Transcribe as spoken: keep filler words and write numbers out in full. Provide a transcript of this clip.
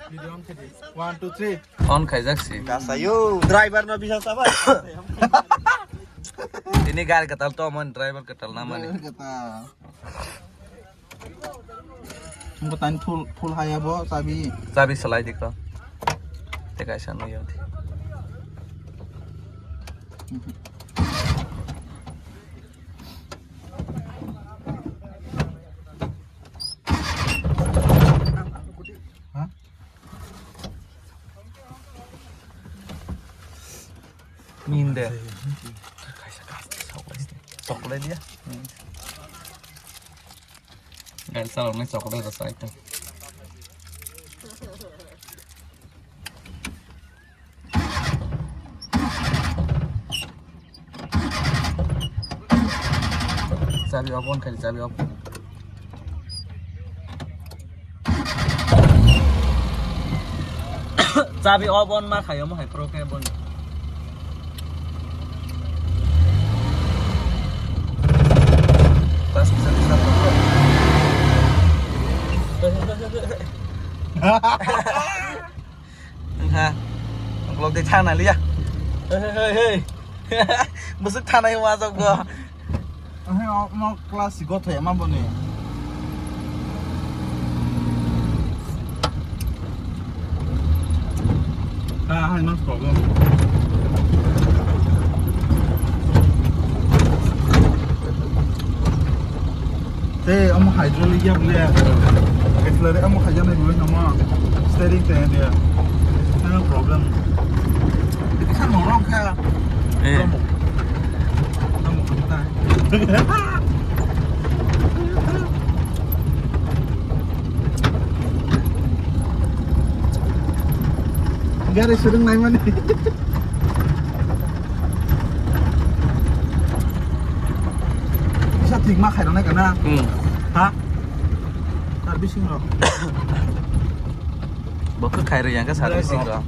One, two, three. On khaijak si. Kasayo, driver no bisa sabar. Ini gari ketal to, mon driver ketal namani. Engko tani full, full haya bo, chabi. Chabi salai di ko. Te kaisa no yodi. Ha? Min de. Kaisa, kaisa, sok lai dia. Gari salongnai chocolate rasa itu. Chabi off on khai, chabi off. Chabi off on ma khai, omo hai pro khe bon. Wngkha. Uklok de thana liya. Hey, hey, hey. Busuk thana yung masuk go. Hey, no class go thaya ma boni. Ah, hai, no problem. Te amo hydraulic ya bole. Accelerator amo khaijak nai bole namo. Steering te dia. No problem. Bisa norok kha. Eh. Kamu. Kamu kata. Gari sudung nai mani. Bisa thik ma khairok nai kana? Hmm. Ha? Servicing rok. Bo khe khairok yang khe servicing rok.